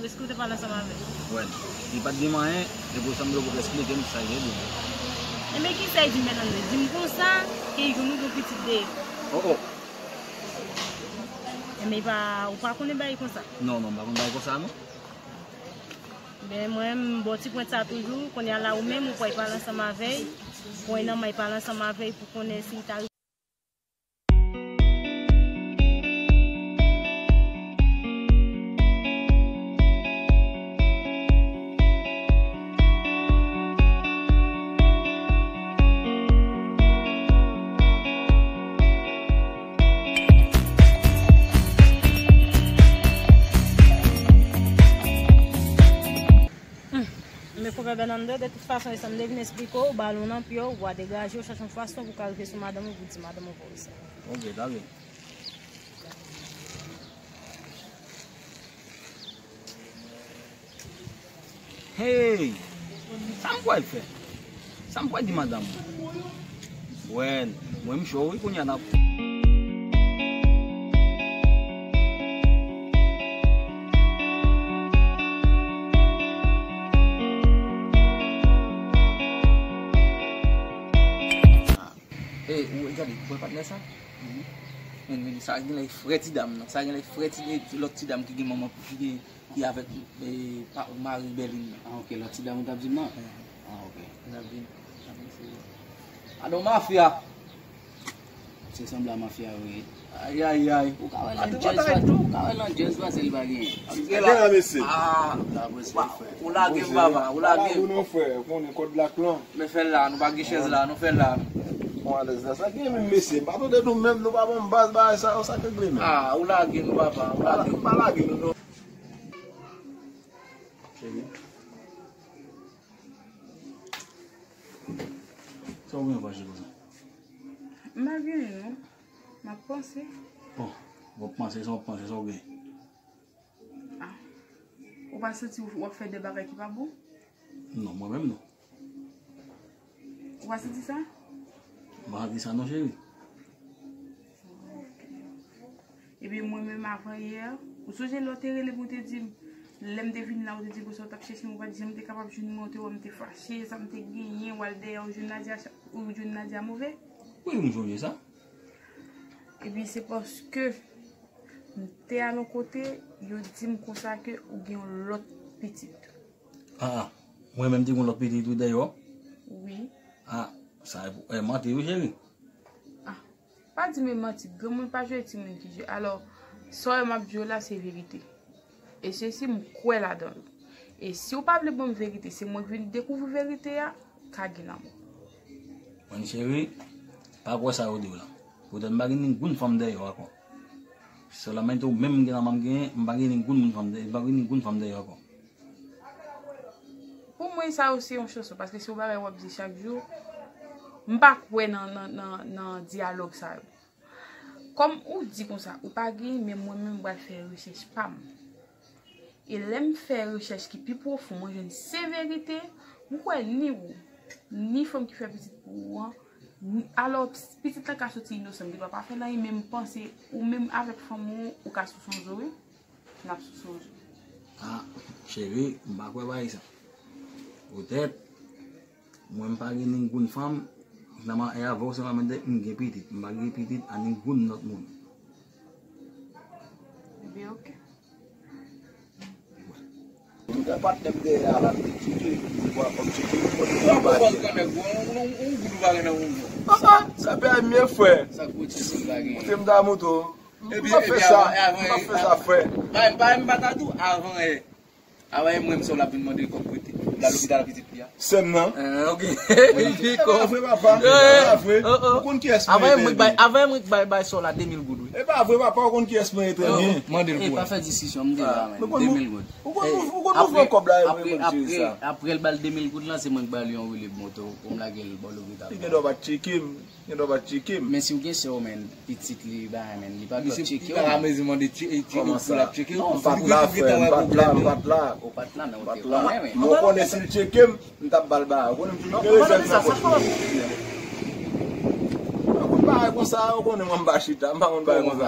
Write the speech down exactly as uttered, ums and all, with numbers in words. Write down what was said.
Èske w te pale ansanm avè l? Wè, li pa t di m anyen, epi w sanble w poko esplike m sa l vle di. Enben, ki sa l di m, Fènando? Di m konsa ke nou gen yon pitit de. Oh, oh. Enben, pa, ou pa konnen bagay konsa? Non, non, m pa konn bagay konsa, non. Ben, mwen, m ba w ti pwent sa toujou. Kounye a la, ou menm, ou pral pale ansanm avè l. Pran nan men l, pale ansanm avè l pou konnen si l ta Hmm. Men Konpè Bernando, de tout fason, e sa m te vin esplike w, balon nan pye w, w a degaje w, chache yon fason pou w ka rive sou madanm ou, pou w di madanm ou pa w sa. Ok, ta byen. Hey! Sa m pral fè? Sa m pral di madanm mwen? Wè, mwen m cho wi kounye a n ap. Ey, ou gade, ou wè patnè sa? Men, men, sa genlè frè ti dam nan. Sa genlè frè ti, lòt ti dam ki gen manman, ki gen, ki avèk, eh, pa, mari Bèlin nan. Ah, ok, lòt ti dam ou t ap di m nan? Eh. Ah, ok. N ap vin, n ap vin sou. Adon mafya! Se sanble a mafya wi. Ay, ay, ay. Ou ka wè nan jazz pa, ou ka wè nan jazz pa, se li pa genyen. Gade la, mesye. Ah, la, respè, frè. Ou lage m, papa, ou lage m. Ou non, frè, ou konnen kòd lak lan. Men fè l la, nou pa gen chèz la, nou fè l la. Bon, alèz la, sa gen menm, mesye. M pa tande nou menm, nou pa ban m baz, bagay sa yo, sa k regle menm. Ah, ou lage nou, papa, ou lage m. Pa lage nou, non. Cheri. Sa w gen fache konsa? M pa gen anyen, non. M ap panse. Bon, w ap panse, sa w ap panse, sa w gen? Ah. Ou pa santi w ap fè de bagay ki pa bon? Non, mwen menm non. Ou pa santi sa? M pa santi sa non, cheri. Ebyen, mwen menm avan yè, ou sonje lè w te rele m, ou te di m, lè m te vin la, ou te di m konsa w t ap chèche m, ou pa t janm te kapab jwenn mwen, ou te wè m te fache, sa m te genyen, w al dèyè, ou jwenn Nadia, ou jwenn Nadia move? Wi, m sonje sa. Epi se paske m te al yon kote, yo di m konsa ke ou gen yon lòt pitit. Ah, ah. Mwen menm te gen yon lòt pitit wi dèyè w? Wi. Ah, sa e manti wi, cheri. Ah, pa di m e manti. Granmoun pa jwe timoun ki jwe. Alò, sa w wè m ap di w la, se verite. E se si m kwè ladan l. E si w pa vle ban m verite, se mwen k vin dekouvri verite a, ka gen lanmò. Mwen, cheri, pa kwè sa yo di w la. Poutèt m pa gen ningoun fanm dèyè w ankò. Solamente ou menm m gen nan men m genyen, m pa gen ningoun moun fanm dèyè, m pa gen ningoun fanm dèyè w ankò. Pou mwen, sa yo se yon chanson, paske se yon bagay w ap di chak jou. M pa kwè nan, nan, nan, nan dyalòg sa yo. Kòm ou di konsa, ou pa gen, men mwen menm, m pral fè rechèch pa m. E lè m fè rechèch ki pi pwofon, mwen jwenn se verite, m kwè ni ou, ni fanm ki fè pitit pou ou an, ni, alò, pitit la ka soti inosan, m gen dwa pa fè l anyen, men m panse ou menm avèk fanm ou, ou ka sou sonje w, wi. N ap sou sonje. Ah, cheri, m pa kwè bagay sa. Poutèt, mwen m pa gen ningoun fanm, nan ma, e avè w se mwen menm m gen pitit. M pa gen pitit a ningoun lòt moun. Ebyen, ok. Tout patnè m dèyè a la, m te tcheke, se pou ap tcheke, m konn yon bagay. Ou pa konn konnèt, bon, yon, yon, yon goud ou pa gen nan woum nan. Ah, ah, sa pè a mye, frè. Sa k pwodui si l pa gen. Kote m ta moto. Epi, epi avan, avan, m pa fè sa, frè. Pa, pa, m pa ta di w avan yè. Avan yè, mwen, m sè w l ap vin mande kòb prete. L al lopital pitit li a. Sè m nan. Ah, ok. Li kòb. E pa vre, papa. E pa vre. Ou konn kiyès mwen ye, trè byen. Avan yè, mwen k bay, avan yè, mwen k bay, bay sè w la de mil goud, wi. E pa vre, papa, ou konn kiyès mwen ye, trè byen. Mande l pou mwen. E pa fè diskisyon, m te la, men. De mil goud. Ou konn, ou konn, ou konn mouvman kòb la, e mwen, mwen, se sa. Apre, apre l ba l de mil goud lan, se mwen k ba l yon woulib moto pou m lage l bò lopital. Li gen dwa pa t tcheke m. Gen dwa pa t tcheke m. Men si w gen sè w, men, pitit li, bagay, men, li pa dwe tcheke w. Li pa ka mezi mande tcheke w pou l ap tcheke w. Non, m pa t la, frè, m pa t la, m pa t la. Ou pa t la, men ou te konnen, men. Mwen konnen si l tcheke m, m t ap ba l bagay. Ou konnen m toujou gen rezèv nan pòch mwen. Mwen konn bagay konsa, ou konnen mwen m pa chita, m pa konn bagay konsa.